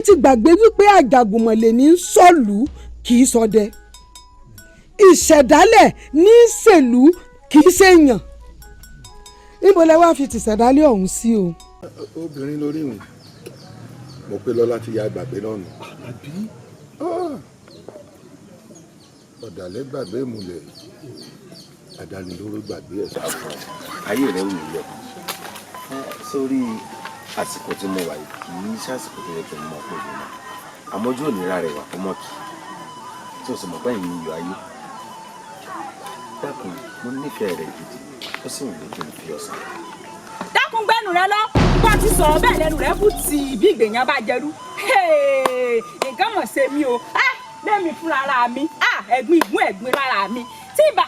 Ti gbàgbé wípé àjàgùnmọ̀lẹ̀ ní í sọ̀lú kì í sọdẹ, ìṣẹ̀dálẹ̀ ní í ṣèlú kì í ṣèyàn. Níbo lẹ wá fi tìṣẹ̀dálẹ̀ ọ̀hún sí o? Obìnrin lórí ìhùn mo pé lọ́lá ti ya gbàgbé náà nù. Àbí? Ọ̀dàlẹ̀ gbàgbé ìmùlẹ̀, àdánilóró gbàgbé ẹ̀. Ayé rẹ ò ní lọ sórí àsìkò tí mo wà yìí, kì í ṣàsìkò tó yẹ kí n mọ pé òun náà àmójú òníra rẹ wà fún mọ́kì tí o sì mọ̀ pé ìyìn iyọ̀ ayé. Dákun, mo nífẹ̀ẹ́ rẹ gidi, ó sì wù mí kí n fi ọ̀sán. Dákun, gbẹ́nu rẹ lọ. Bó ti sọ̀rọ̀ bẹ́ẹ̀ lẹ́nu rẹ bù tì bí ìgbèyàn bá jẹrú. Nǹkan mọ̀ ṣe mí o. Lẹ́mi fúnra ara mi, ẹ̀gbin ìgún ẹ̀gbin lára mi tí ìbá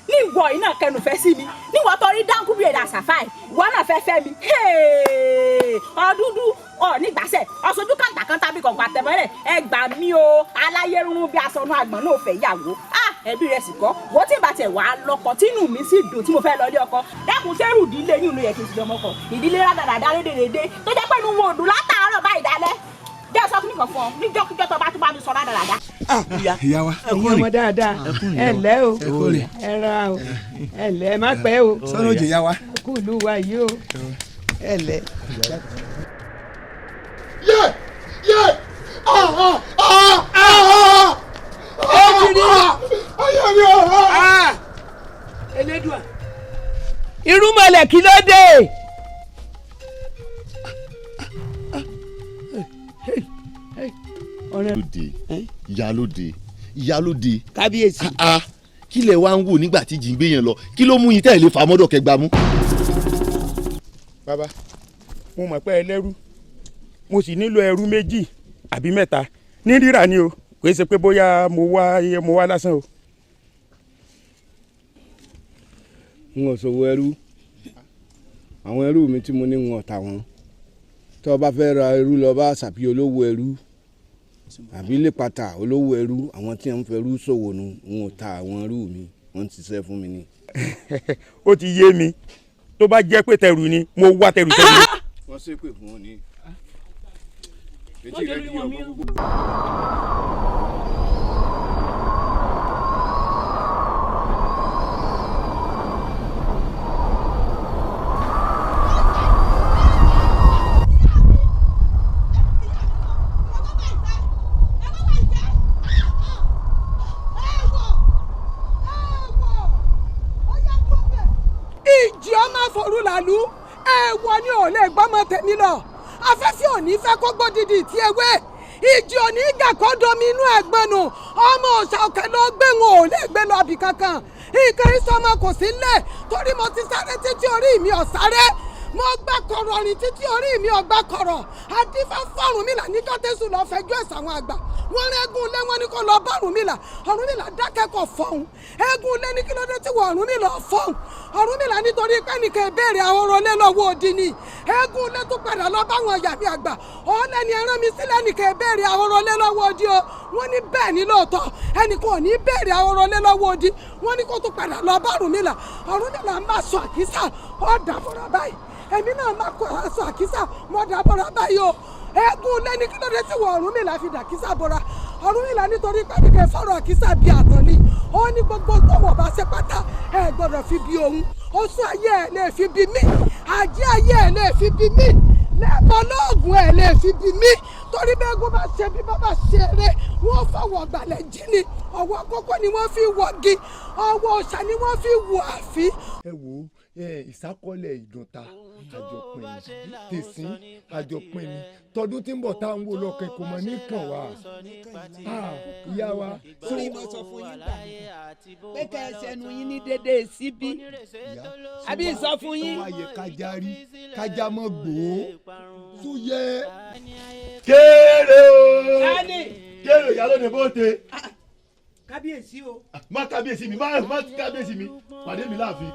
ní ìwọ yìí náà kẹnu fẹ́ sí mi, níwọ̀ tó rí dáńkú bí èdè àṣàfáì, ìwọ náà fẹ́ fẹ́ mi. Ọdúndún ọ nígbàsẹ̀ ọ̀ṣojú kàńtàkàńtà bí kọ̀ǹkọ̀ àtẹ̀mọ́lẹ̀. Ẹ gbà mí o, aláyé rúnrún bí aṣọ àgbọ̀n náà fẹ́ yàwó. Ẹbí rẹ̀ sì kọ́ wọ́n tí ì bá tẹ̀ wá lọ́kọ tínú mi sì dùn tí mo fẹ́ lọ ilé ọkọ. Dákun, sẹ́rù ìdílé yìí ló yẹ kí n ti lọ́mọ kọ ìdílé rádaràdá rédèrèdè tó jẹ́ pé inú wọn ò dùn látàárọ̀ báyìí dálẹ́. Jẹ́ sọ fún nìkan fún ọ níjọ́kíjọ́ tó bá tún bá mi sọ rádaràdá. Ìyá wa. Ẹ̀yin ọmọ dáadáa, ẹ ǹlẹ́ o, ẹ ra o, ẹ ǹlẹ́, ẹ má pẹ́ o. Sọ́nà òjò, ìyá wa. Kú ìlú wa yìí o, ẹ ǹlẹ́. Yé yé, ah ah ah ah ah, ayé mi o. Elédùà, irúnmọlẹ̀, kí ló dé? Ọ̀rẹ́ Lóde, ìyálóde, ìyálóde. Kábíyèsí. Ah, kí lẹ wá ń wò nígbà tí jí ń gbé yẹn lọ? Kí ló mú yín tẹ́ ẹ lè fa mọ́dọ̀ kẹgbà mú? Bàbá, mo mọ̀ pé ẹlẹ́rú, mo sì nílò ẹrú méjì àbí mẹ́ta ní rírà ni o. Kò í ṣe pé bóyá mo wá iye mo wá lásán o. N ò ṣòwò ẹrú. Àwọn ẹrú mi tí mo ní, wọn ò tà wọ́n. Tó o bá fẹ́ ra ẹrú, lọ bá ṣàbí olówó ẹrú àbí lèpàtà olówó ẹrú. Àwọn tí wọ́n ń fẹrú ṣòwò nu. N ò ta àwọn ẹrú mi, wọ́n ti ṣiṣẹ́ fún mi ni. Ó ti yé mi. Tó bá jẹ́ pé tẹrù ni mo wá, tẹrù tẹrù. Wọ́n ṣépè fún ọ ní. Etí rẹ di ọgbọ́n gbogbo. Ìjì ọmọ àforúlàlú, èèwọ̀ ni, ò lè gbọ́mọ tèmi lọ. Afẹ́fẹ́ ò ní fẹ́ kó gbódìdì tí ewé, ìjì ò ní gà kó domi inú ẹ̀gbọ́n nù. Ọmọ òòṣà òkè ló gbé, wọn ò lè gbé lọ ibì kankan. Nǹkan ìsọmọ kò sí nílẹ̀ torí mo ti sáré títí orí mi ò sáré, mo gbà kọ̀rọ̀ rìn títí orí mi ò gbà kọ̀rọ̀. Adífá f'Ọ̀rúnmìlà ní kọ́tẹ́sù lọ́ọ́ fẹjọ́ ẹ̀sùn àwọn àgbà. Wọ́n rán eégún lé wọn ní kó lọ bá Ọ̀rúnmìlà. Ọ̀rúnmìlà dákẹ́kọ̀ọ́ fọ́hùn. Eégún lé ní kí ló dé tí wọ́n Ọ̀rúnmìlà fọ́hùn? Ọ̀rúnmìlà nítorí pé nìkan ìbéèrè ahoro lé lọ́wọ́ odi ni. Eégún lé tó padà lọ báwọn yàmi àgbà òun lẹ́ni ẹran mi sílẹ̀, nìkan ìbéèrè ahoro lé lọ́wọ́ odi o. Wọ́n ní bẹ́ẹ̀ ni lóòótọ́, ẹnìkan ò ní béèrè ahoro lé lọ́wọ́ odi. Wọ́n ní kó tó padà lọ bá Ọ̀rúnmìlà. Ọ̀rúnmìlà máa sọ àkísà ó dàbọ̀rọ̀ báyìí, èmi náà máa kó aṣọ àkísà mọ́ dàbọ̀rọ̀ báyìí o. Eégún lé ní kí ló dé tí wọ́n Ọ̀rúnmìlà fi dàkísà bọ̀ra? Ọ̀rúnmìlà nítorí pé nìkan fọ̀rọ̀ àkísà bí àtọ̀ ni. Ó ní gbogbo tọwọ́ bá ṣe pátá, ẹ gbọ́dọ̀ fi bí òun. Oṣù ayé ẹ lè fi bí mí, àjẹ́ ayé ẹ lè fi bí mí, lẹ́bọ̀ lóògùn ẹ lè fi bí mí, torí bẹ́ẹ̀ gbọ́ bá ṣe bí bàbá ṣe eré, wọ́n fọwọ́ gbalẹ̀ jí ni. Ọwọ́ kókó ni wọ́n fi wọ́gi, ọwọ́ ọ̀ṣà ni wọ́n fi wọ àfi. Ẹ wo ìsákọ́lẹ̀ ìdùntà, àjọpín ni tèsín, àjọpín ni tọdún tí ń bọ̀ tá à ń wò lọ́kàn kò mọ̀ ní kàn wá. Ìyá wa. Torí mo sọ fún yín gbà pé kẹ́ ẹ ṣẹnu yín ní déédéé síbí, àbí sọ fún yín. Tó wá yẹ kájá rí kájá mọ́ gbòó tó yẹ. Kéré o. Tani? Kéré, ìyálóde bóde. Kábíyèsí o. Má kábíyèsí mi, má kábíyèsí mi, pàdé mi láàfin.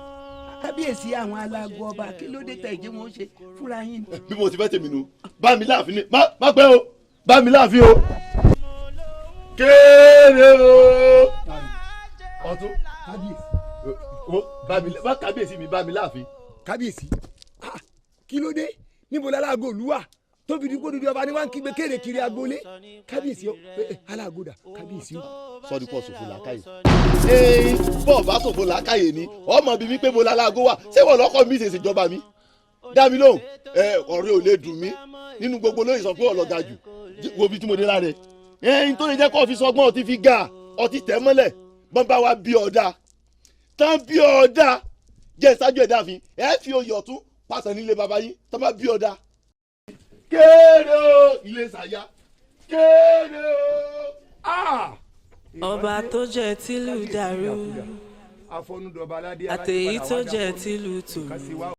Kábíyèsí, àwọn aláàgọ ọba, kí ló dé tẹ̀ ìjẹ́ wọn ó ṣe fúnra yín ni? Bí mo ti fẹ́ tèmi nu, bá mi láàfin ni. Má pẹ́ o, bá mi láàfin o. Kéré o. Ọ̀tún. Kábíyèsí. O bá mi, má kábíyèsí mi, bá mi láàfin. Kábíyèsí, ah, kí ló dé? Níbo lálágò olúwa Tó fi di kó dúdú ọba ni wọ́n ń kígbe kéde kiri agboolé. Kábíyèsí o, alágòdà, kábíyèsí o. Sọ́ọ́dí pọ̀ sòfò làákàyè. Ee, bọ́ọ̀ bá sòfò làákàyè ni ọmọ bíi mi pé mo lálágó wà. Ṣé wọ́n lọ́kọ́ mi ṣe ìṣèjọba mi? Dá mi lóhùn. Ẹ ọ̀rẹ́ ò lè dùn mí nínú gbogbo lóyè sọ pé ọ̀lọ́gà jù wo bí tí mo dé láre. Ẹyin tó lè jẹ́ kó fi sọgbọ́n ọtí fi ga ọtí tẹ̀ mọ́lẹ̀, bọ́n bá wa bí ọ̀dà tán, bí ọ̀dà jẹ́ ìsájú ẹ̀dá fi ẹ̀ fi oyè ọ̀tún pàṣẹ nílé baba yín tán bá bí ọ̀dà. Kéde o, ilé sàyà, kéde o. Ọba tó jẹ́ tìlú dàrú, àtèyí tó jẹ́ tìlú tòrò.